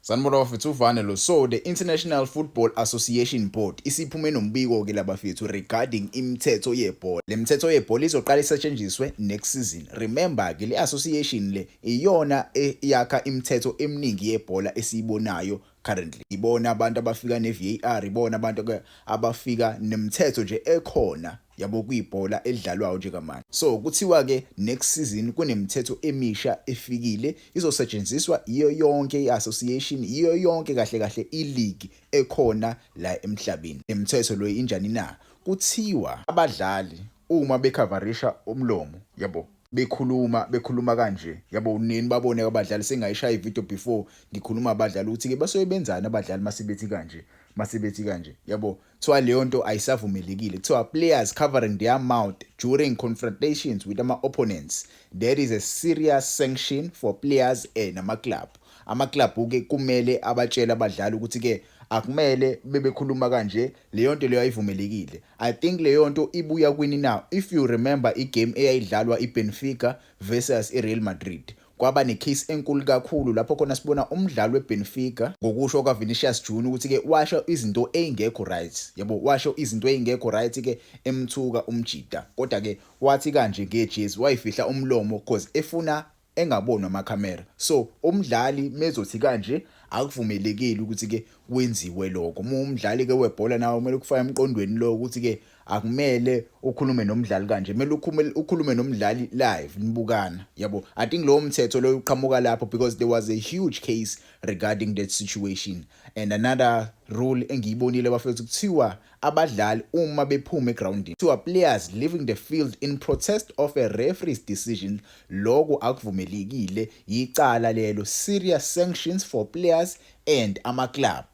Sanibona bafethu, uvane lo. So the International Football Association Board isiphume nombiko ke labafethu regarding imithetho yebhola. Le mithetho yebhola izoqala isetshenziswe next season. Remember ke, le association le iyona eyakha imithetho eminingi yebhola esiyibonayo currently. Ibona abantu abafika ne-VAR, ibona abantu abafika nemithetho nje ekhona, yabo, kuyibhola elidlalwayo njengamanje. So kuthiwa ke next season kunemithetho emisha efikile, izosetshenziswa iyo yonke i-association, iyo yonke kahle kahle i-league ekhona la emhlabeni. Lemithetho lo injani na? Kuthiwa abadlali uma bekhavarisha umlomo, yabo, bekhuluma, bekhuluma kanje, yabo, nini babone abadlali sengayishaya ivideo before ngikhuluma abadlali ukuthi ke basuke benzani abadlali masibethi kanje, masibethi kanje, yabo. Kuthiwa leyo nto ayisavumelekile. Kuthiwa players covering their mouth during confrontations with ama-opponents, there is a serious sanction for players nama-club. Ama-club ke kumele abatshele abadlali ukuthi ke akumele bebekhuluma kanje, leyo nto leyo ayivumelekile. I think leyo nto ibuya kwini now? If you remember igame eyayidlalwa iBenfica versus iReal Madrid, kwaba necase enkulu kakhulu lapho khona sibona umdlali weBenfica, ngokusho kaVinicius Junior, ukuthi ke washo izinto ezingekho right, yabo, washo izinto ezingekho right ke, emthuka umjida, kodwa ke wathi kanje ngejezi, wayifihla umlomo because efuna engabonwa amakhamera. So umdlali mezothi kanje, akuvumelekile ukuthi ke kwenziwe lokho. Uma umdlali ke webhola nawe kumele ukufake emqondweni lo ukuthi ke akumele ukhulume nomdlali kanje, kumele ukhulume nomdlali live, nibukana, yabo. I think lowo mthetho lo uqhamuka lapho because there was a huge case regarding that situation. And another rule engiyibonile bafethu, kuthiwa abadlali uma bephuma egroundini, kuthiwa players leaving the field in protest of a referee's decision, lokho akuvumelekile, icala lelo, serious sanctions for players and ama club.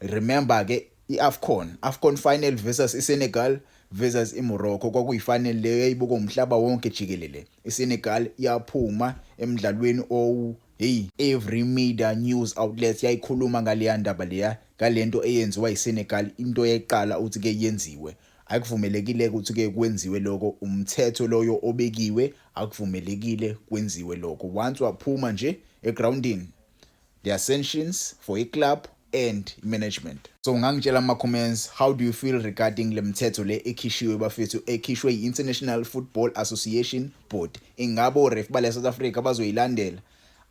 Remember ke iAfcon, AFCON final versus iSenegal versus iMorocco, kwakuyifinal leyo eyayibukwa umhlaba wonke jikelele. ISenegal yaphuma emidlalweni owu hey, every media news outlet yayikhuluma ngaleya ndaba leya, ngalento eyenziwa iSenegal, into eyayiqala ukuthi ke yenziwe. Akuvumelekile ukuthi ke kwenziwe lokho, umthetho loyo obekiwe, akuvumelekile kwenziwe lokho. Once waphuma nje egroundini, there are sanctions for a club and management. So ungangitshela ama comments, how do you feel regarding le mthetho le ekhishiwe bafethu, ekhishwe yi-International Football Association Board? Ingabe oref bala South Africa bazoyilandela?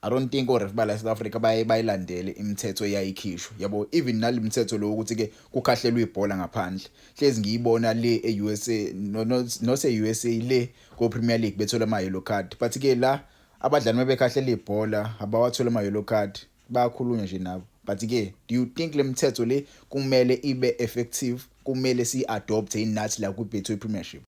I don't think oref bala South Africa baye bayilandele imithetho eyayikhishwa, yabo. Even nalemithetho lo ukuthi ke kukhahlelwe ibhola ngaphandle, hlezi ngiyibona le eUSA, no, not eUSA, le ko Premier League bethola ama yellow card, but ke la abadlali mabekhahlela ibhola abawathola ama yellow card, bayakhulunywa nje nabo. But ke do you think le mthetho le kumele ibe effective, kumele si-adopt inathi la kwi-Betway Premiership?